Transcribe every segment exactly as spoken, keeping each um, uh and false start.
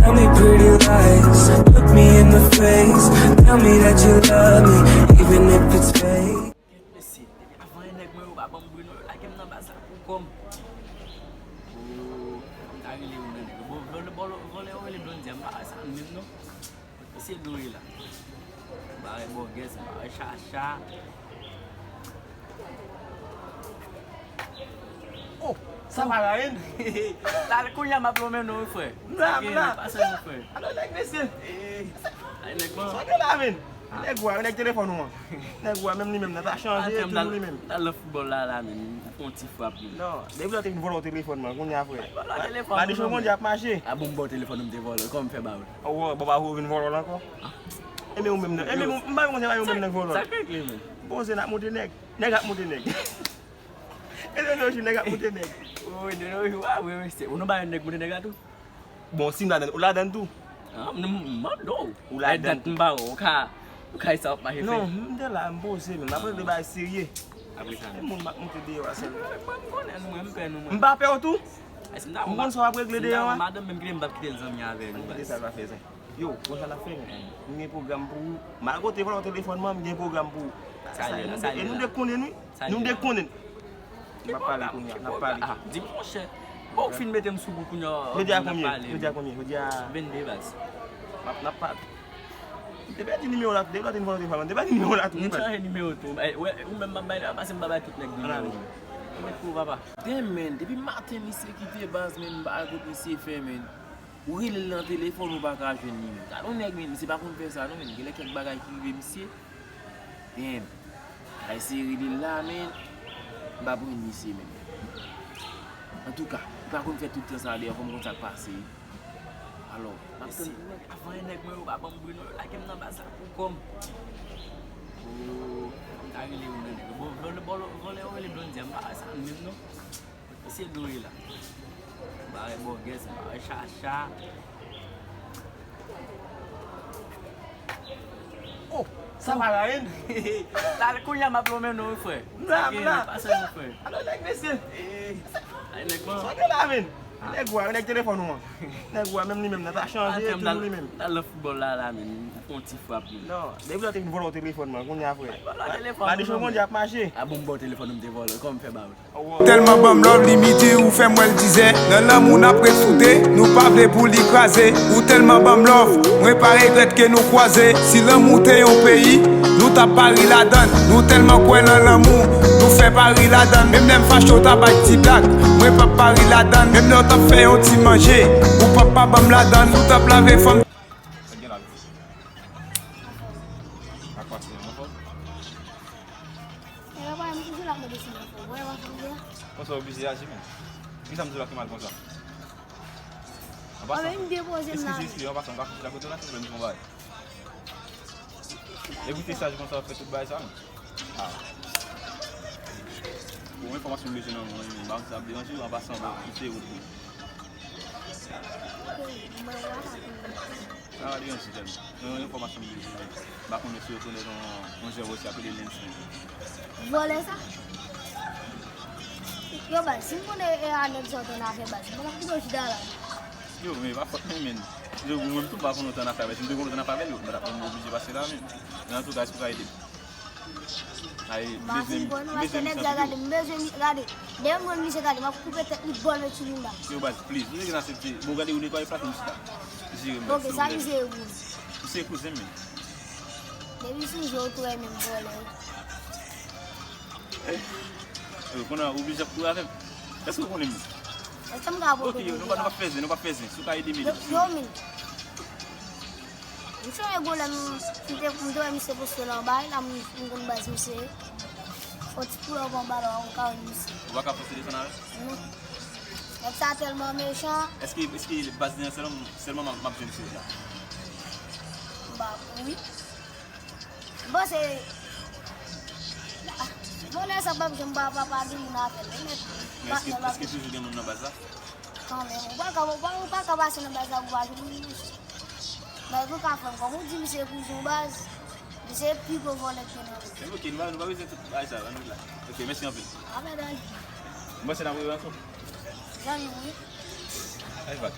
Tell me pretty lies, look me in the face. Tell me that you love me, even if it's fake. Mesye, depi avan e nèg mwen yo pa ban m bri non, yo lage m nan baz la pou kò m. Oh, m ta rele youn nan nèg. Bon, vòlè, vòlè, vòlè yo rele Blondie, m pa wè sa menm non. Mesye dlo ye la. Bagay bògès, bagay chacha. Oh, sa pa rayen. Tal kounye a m ap lonmen non, wi, frè. M la, m la. Pase non, frè. Alò, nèg mesye. Ay, nèg mwen. Sa gen la, men? Nèg wa, nèg telefòn ou an. Nèg wa, menm li menm nan ta chanje, toujou li menm. Tal nan foutbòl la, la, men. Fè yon ti frap, men. Non, depi lè w te vin vòlè w telefòn mwen, kounye a, frè. Vòlè telefòn. Madichon Bondye ap mache. A bon, m ba w telefòn ou m te vòlè, kòman m fè ba w? Awo, bon, pa ou vin vòlè l ankò? Enben ou menm nan. Enben ou, m pa konn se pa ou menm nan k vòlè. Sa k regle, men? Bon, se n ap moute nèg. Nèg ap moute nèg. E de nos jours, nèg ap moute nèg. Wi, de nos jours, a wi, wi, se ou nou ba yon nèg moute nèg la tou? Bon, si m ladann, ou ladann tou? Ah, m, m, m, non. Ou ladann tou? Dat m ba ou, ou ka, ou ka sa w ap mache fè. Non, m te la, m poze, men m ap regle bagay serye. Apre sa, e moun m ap moute deyò a sèlman. Mwen, m konnen nou, mwen, m pè nou, mwen. M pa pè w tou? M konn sa w ap regle deyò a. Madanm menm kite m, m p ap kite l zanmi avè nou, baz. Kite sa l pa fè sa. Yo, bon, sa n ap fè, men. M gen pwogram pou ou. Malgre w te vòlè telefòn mwen, m gen pwogram pou ou. Sa li la, sa li la. E nou de konnen, wi. Nou de konnen. M ap pale kounye a, n ap pale. Ah, di m, monchè. Bon, ou fin mete m sou gout kounye a. Jodi a konbyen? Jodi a konbyen? Jodi a vennde, baz. N ap, n ap pale. M te pèdi nimewo la, depi lè w te vòlè telefòn mwen, m te pèdi nimewo la tou, wi, baz. M chanje nimewo tou. Eh, wè, ou menm m ap bay la, pase m pa bay tout nèg nimewo. Ou mèt pou papa. Damn, man, depi maten misye kite baz, man, m pa wè kot misye fè, man. Ou rele l nan telefòn, ou pa ka jwenn li, men. Gade yon nèg, men, misye pa konn fè sa, non, men. Genlè kèk bagay ki rive misye. Damn. M ta eseye rele l la, men. M pa jwenn misye, men. Antouka, li pa konn fè tout tan sa, dayè, fò m konn sa k pase. Alò, m ap tann pou nèg, avan e nèg mwen yo pa ban m bri non, yo lage m nan baz la pou kò m. Oh, m ta rele youn nan nèg. Bon, vòlè, vòlè, vòlè yo rele Blondie, m pa wè sa menm non. Mesye dlo ye la. Bagay bògès, bagay chacha. Oh, sa pa rayen. Tal kounye a m ap lonmen non, wi, frè. M la, m la. Pase non, frè. Alò, nèg mesye. Ay, nèg mwen. Sa gen la, men? Nèg wa, nèg telefòn ou an. Nèg wa, menm li menm nan ta chanje, toujou li menm. Tal nan foutbòl la, la, men. Fè yon ti frap, men. Non, depi lè w te vin vòlè w telefòn mwen, kounye a, frè. Madichon Bondye ap mache. A bon, m ba w telefòn ou m te vòlè, kòman m fè ba ou? Tèlman ban m love, limite ou fè m wè l dizè. Nan lanmou n ap ret soudé, nou pa vle pou li kraze. Ou tèlman ban m love, mwen pa regrèt ke nou kwaze. Si lanmou te yon peyi, nou t ap pari ladann. Nou tèlman kwè nan lanmou, nou fè pari ladann. Menm lè m fache, w t ap bay ti blag, mwen p ap pari ladann. Menm lè w t ap fè yon ti manje, ou p ap pa ban m ladann. Si w t ap lave fanm. Sa k gen la, Vivi? Ak pase, anfòm? E papa, m toujou la mande si m anfòm. Wè, w anfòm deja? Konsa w oblije aji, men. Kisa m di w la ki mal konsa? An pasan, eskize, eskize, an pasan, m ka fout la kote w la, silvouplè, m di w yon bagay. Epi te saj konsa, w ap fè tout bagay sa, men. Ah. Bon, enfòmasyon m bezwen nan men w, men m pa konn si sa ap deranje w, an pasan, bon, kite wout mwen. Sa va deranje tèlman. Yon enfòmasyon m bezwen. M pa konnen si w rekonèt yon, yon jèn wè se apele Lens menm. Vòlè sa? Yo, baz, si m konnen e a nèg sa w te nan afè, baz, mwen ap kite w chita la. Yo, men pa fòt mwen, men. Yo, mwen menm tou, m pa konnen w te nan afè avè l. Si m te konnen w te nan afè avè l, yo, mwen t ap, mwen oblije pase la, men. Men antouka, èske w ka ede m? Ay, m bezwen, m bezwen misye anpil. Gade, m bezwen mi-, gade. Dèyè m jwenn misye, gade, m ap koupe tèt li bòl met sou moun la. Yo, baz, please, nou te gen asepte. Bon, gade, ou netwaye plat, m chita. Jire m, silvouplè. Ok, sa misye ye pou ou? Misye kouzen m, men. Depi sou je w tou renmen m vòlè. Yo, konnen w oblije ap kouri avè m. Èske w konnen m? Èske m ka pran pedi la? Ok, yo, nou pa, nou pa fè zen, nou pa fè zen. Si w ka ede m, ede m. Yo, yo, men. M sonje gon lè m, m te, m te wè misye poste nan bay la, m, m konn baz misye. Fò ti pull up anba la, ou ka wè misye. Ou pa ka fòse desann avè l? Non. Nèg sa tèlman mechan. Èske, èske baz li an sèlman, sèlman m ap, m ap jwenn sou wout la? Ba, wi. M panse, vòlè sa p ap janm pa, pa, pa gen moun avè l, wi, men. Men èske, èske toujou gen moun nan baz la? Kanmenm, ou pa ka, ou pa, ou pa ka pase nan baz la pou pa jwenn moun. Men ou ka fè m kòm ou di misye kouzen w baz, misye pi gwo vòlè k gen nan vil. Men ok, nou pa, nou pa bezwen tout bagay sa, ann ret la. Ok, mèsi anpil. Pa gen danje. M panse n ap rewè ankò. Zanmi, wi. Ay, bak.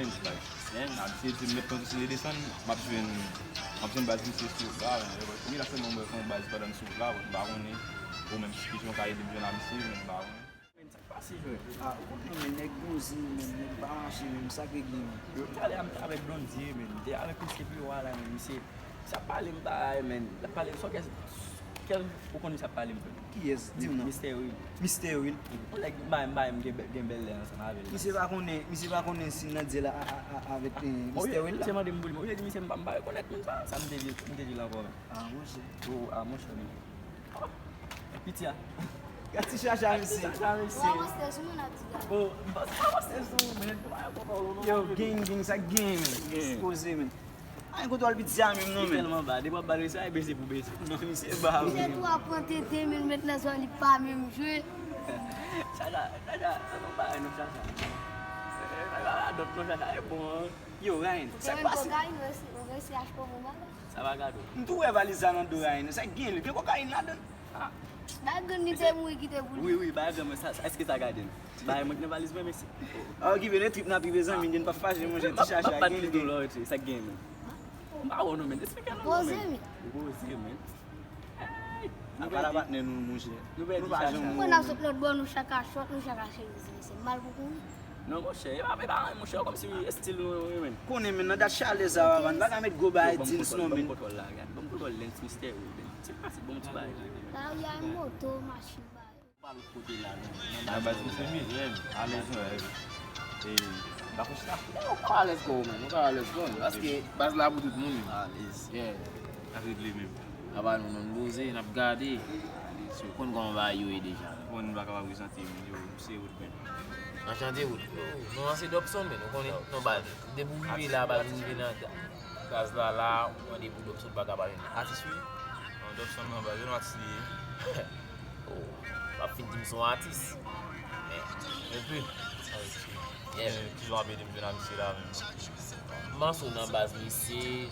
Lens, baz. Lens? Misye di m met kondisyon desann, m ap jwenn, m ap jwenn baz misye sou wout la, men, premye la sèlman m wè kòman baz pandan m sou wout la, m pa konnen, ou menm, kijan w ka ede m jwenn a misye, men m pa konnen. Men sa k pase, jwè? Ah, ou konnen, men, nèg Blondie, men, nèg pa mache, men, sa k regle, men? Yo, talè a, m te avèk Blondie, men, m te avèk misye pi wo a la, men, misye, misye ap pale m bagay, men, l ap pale m sou kè, kè, ou konn misye ap pale m, frè. Kiyès? Di m non. Mister Will. Mister Will. Yon nèg m bay, m bay, m gen bè-, gen bèl lè ansanm avè l. Misye pa konnen, misye pa konnen si m nan dyèl a, a, a, avèk, eh, Mister Will la. Misye mande m pou li, men, ou te di misye m pa, m pa rekonèt moun sa, sa m te di, m te di l ankò, men. Ah, monchè. Oh, ah, monchè, men. Piti a. Gad ti chacha, mesye. Chacha, mesye. Ou avanse sou mwen, n ap di gade. Oh, m pa avanse sou ou, men. Yo, gang, gang, sa gen, men. Ekspoze, men. Ay, kote w al piti a menm, non, men. Li tèlman ba, depi w ap ba l respè, a bese pou bese. Non, misye ba, wi. Misye tou ap pran tete, men, met nan zòn li pa menm jwe. Chacha, chacha, sa nou ba, non, chacha. Chacha, dòt, non, chacha, e bon, an. Yo, Ryan, sa k pase? Ou resi achte pou mwen, bagay? Sa pa gado. M tou wè valiz sa nan do Ryan. Sa gen li. Gen kokayin ladan. Ah. Bagay li te mouri kite pou li. Wi, wi, bagay mwen sa, sa, èske sa gade l? Bagay mwen ki nan valiz mwen, mesye. Ah, okipe de trip n ap rive, zanmi, n pa fache, monchè, ti chacha gen li. Sa gen men. M pa wè non, men, esplike nou non, men. Poze, men. Apa la patnè nou, monchè. Nou pa janm. Mwen ap sot lòt bò, nou chak a chòt, nou chak a chemiz, mesye. M mal pou kouri. Non, monchè, e pa, e pa anyen, monchè, kòmsi estil nou, wi, men. Konnen, men, nan dat chalè sa, papa, n pa ka met gwo bagay jeans, non, men. Ban m kontwòl la, gad. Ban m kontwòl Lens, Mister Wi, men. Ti pase, bon, ti bagay. Lari a, moto, machin, bagay. Pa lòt kote la, men. Nan baz, misye byen alèz, wi. E, m pa konn chita. Ou ka alèz kò w, men. Ou ka alèz kò w, men. Paske baz la pou tout moun. Alèz. Yeah. Sa regle menm. Apa nou, nou poze, n ap gade. Si w konn kòman bagay yo ye deja. Bon, nou pa kapab ri sante, men yo, se wout menm. Anchante, wout. Non, an se Dobson, men nou konnen, non, baz. Depi w rive la, baz, ou rive nan baz la, la, ou mande pou Dobson, pa ka pale non. Atis, wi. Non, Dobson nan baz, yon atis li ye. Oh, w ap fin di m se yon atis. Men, epi, sa regle. Yeah. Men, kijan w ap ede m jwenn a misye la menm? M panse w nan baz misye.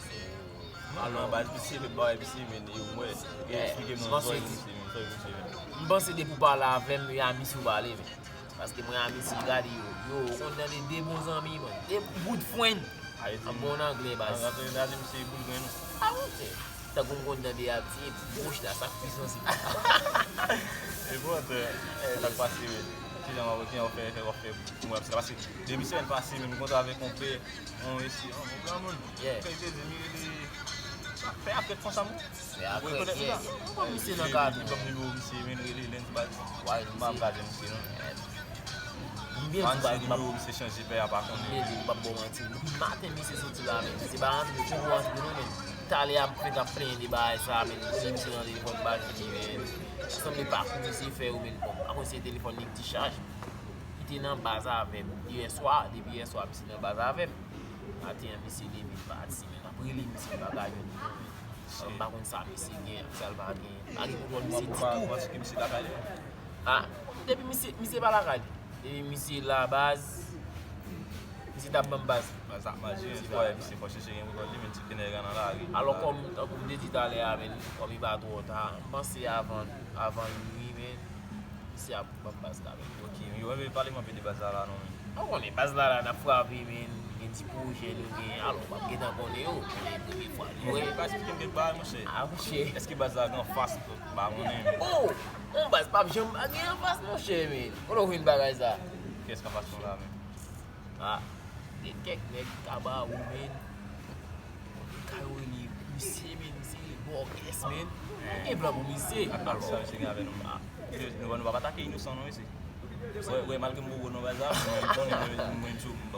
Mwen nan baz misye, tout bagay misye, men, e w mwen, e eksplike mwen zòrèy misye, men, zòrèy misye, men. M panse depi w pale avè m, e a misye w pale, men. Paske mwen a misye, gade yo, yo, ou konn tande de bon zanmi, man. De good friend. An bon anglè, baz. An anglè, misye good friend. Ah, ok. Tankou m konn tande a di, e bouch la, sa k pi sansib. E bon, sa k pase, men. Kijan w ap, kijan w ap fè, fè, w ap fè pou mwen, paske depi semèn pase, men, m kontre avèk yon pè. Yon mesye, yon granmoun. Yeah. Kè li te di m, li fè akrèt konsa, mwen. Fè akrèt, yeah. Ou konn misye nan katye. Li ban m nimewo misye, men rele Lens baz. Why, misye? M pa ka jwenn misye, non. M byen di baz, m ap, nimewo misye chanje, pè a pa konnen. M byen di, m p ap ba w manti. Depi maten misye soti la, men. Se pa antre, se pou antre, non, men. Talè a m fèk ap plenyen de bagay sa, men. Kote misye nan telefòn, m pa jwenn li, men. Sanble pakou misye fè yo, men. Bon, m pa konn si se telefòn li ki dichaj. Li te nan baz avè m. Yè swa, depi yè swa, misye nan baz avè m. Maten an, misye leve pati, men m ap rele misye, m pa ka jwenn li non, men. M pa konn sa misye gen, sa l pa gen. Pa gen kontwòl misye ditou. Ou panse ke misye lakay li? Ah, depi misye, misye pa lakay li. Depi misye la baz, misye t ap ban m baz. Baz ap mache, misye fò chèche gen kontwòl li, men ti nèg nan lari. Alò, kòm, tankou m te di talè a, men, kòm li pa twò ta, m panse avan, avan l mouri, men, misye ap ban m baz la, men. Ok, men yo, men pale m anpe de baz la, la, non, men. Ou konnen baz la, la, n ap frape, men, gen ti pwojè nou gen, alò, w ap gentan konnen yo, konnen premye fwa nou wè. Ou pa eksplike m kèk bagay, monchè. Ah, monchè. Èske baz la gen anfas? M pa konnen, men. Oh! Yon baz p ap janm pa gen anfas, monchè, men. Kote w jwenn bagay sa? Kiyès k anfas nou la, men? Ah, gen kèk nèg Kaba ou, men. Kay ou rele misye, men, misye rele Bòkès, men. Ou gen plan pou misye. Ak sa misye gen avè nou. Ah. Nou, nou pa ka atake inosan, non, mesye. Wè, wè, malgre m poko nan baz la, mwen, mwen, mwen, mwen, mwen,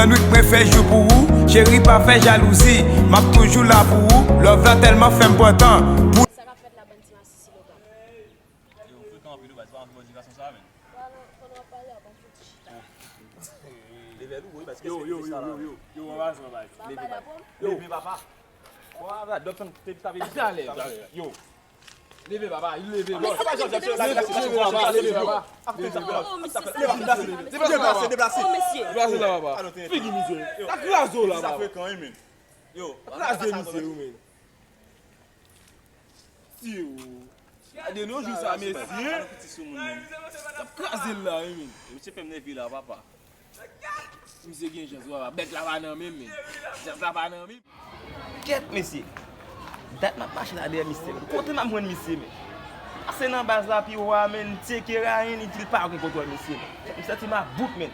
nan nwit mwen fè jou pou ou, cheri pa fè jalouzi. M ap toujou la pou ou, love la tèlman fè m pran tan pou. Sa k ap fèt la, bann ti masisi lokal? Yo, frekan anpil wi baz, pa anvi bò di gason sa, men. Pandan, pandan w ap pale, w ap anvi ti chita. Leve l wi baz, yo, yo, yo, yo, yo, yo, anvajan baz. Leve, papa. Leve, papa. Bon, a, dòk tann te sa vle di. Talè, talè, yo. Leve, papa, leve, bò. Leve, leve, papa, leve, papa. Deplase, deplase, deplase. Deplase la, papa. Figi mizè. Yo. Sa kraze w la, papa. Sa frekan wi, men. Yo, kraze mizè wi, men. Yo. Gade nou jou sa, mesye. T ap kraze l la, wi, men. Misye fè m nève la, papa. Misye gen jans, papa. Bèt la pa nan men m, men. Jans la pa nan men m. Kèt, mesye. Dat m ap mache la dèyè misye, men. Kote m ap jwenn misye, men? Pase nan baz la pi wo a, men. Tcheke rayin, li di l pa gen kontwòl misye, men. Kèt, m santi m about, men.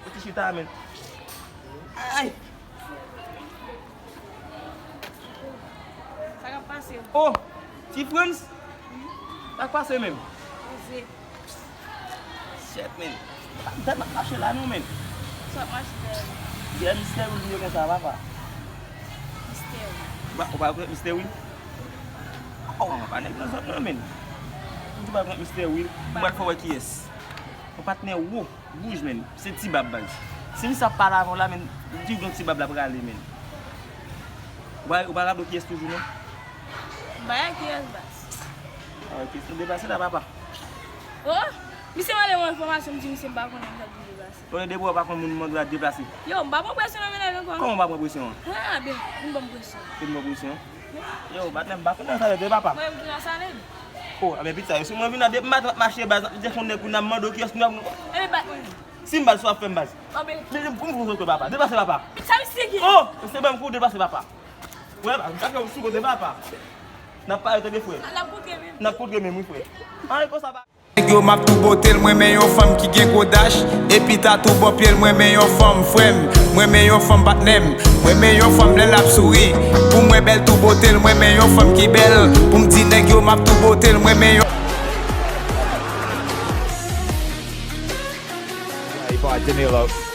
Kote chita, men. Ay! Sa k ap pase? Oh, Ti Frans? Sa k pase menm? Poze. Shit, men. Dat m ap mache la non, men. Sa w ap mache dèyè m? Dèyè Mistè Will li ye konsa, papa. Mistè Will. Ou pa, ou pa rekonèt Mistè Will? Oh, pa nèg nan zòn nan, men. Ou di ou pa rekonèt Mistè Will? M pral fè w wè kiyès. Yon patnè wo. Wouj, men. Se Ti Bab, baz. Si misye ap pale avè w la, men, di w gen Ti Bab la prale, men. Ou pa, ou pa raple w kiyès toujou, non? M pa gen kiyès, baz. Ah, kesyon deplase la, papa. Oh! Misye mande mwen enfòmasyon, m di misye m pa konnen, m t ap di deplase. Konnen depi w pa konn moun, mande w deplase. Yo, m pa pran presyon nan mennaj ankò, non. Kòman w pa pran presyon an? Ah, ben, vin ban m presyon. Vin ban m presyon? Yo, patnè, m pa konnen sa yo de, papa. Mwen, m gen salè m. Oh, a, men pitit sa yo, si mwen vin la, depi maten m ap mache baz, m ap chèche yon nèg pou n ap mande w kiyès nou ap. Ebyen, bat mwen. Si m bat, sa w ap fè m baz. Anben. Men, men, pou m kontre, papa. Deplase, papa. Sa misye gen? Oh, se ban m kou, deplase, papa. Wè, baz, m ta fè w sou kote, papa. N ap pale, tande, frè. N ap kontre menm. N ap kontre menm, wi, frè. Anyen konsa, pa. Nèg yo m ap tou bote l, m renmen yon fanm ki gen gwo dach, epi tatou bò pye l, m renmen yon fanm frè m, m renmen yon fanm patnè m, m renmen yon fanm lè l ap souri, pou m wè bèl tou bote l, m renmen yon fanm ki bèl, pou m di nèg yo m ap tou bote l, m renmen yon. Hey, bro, give me a love.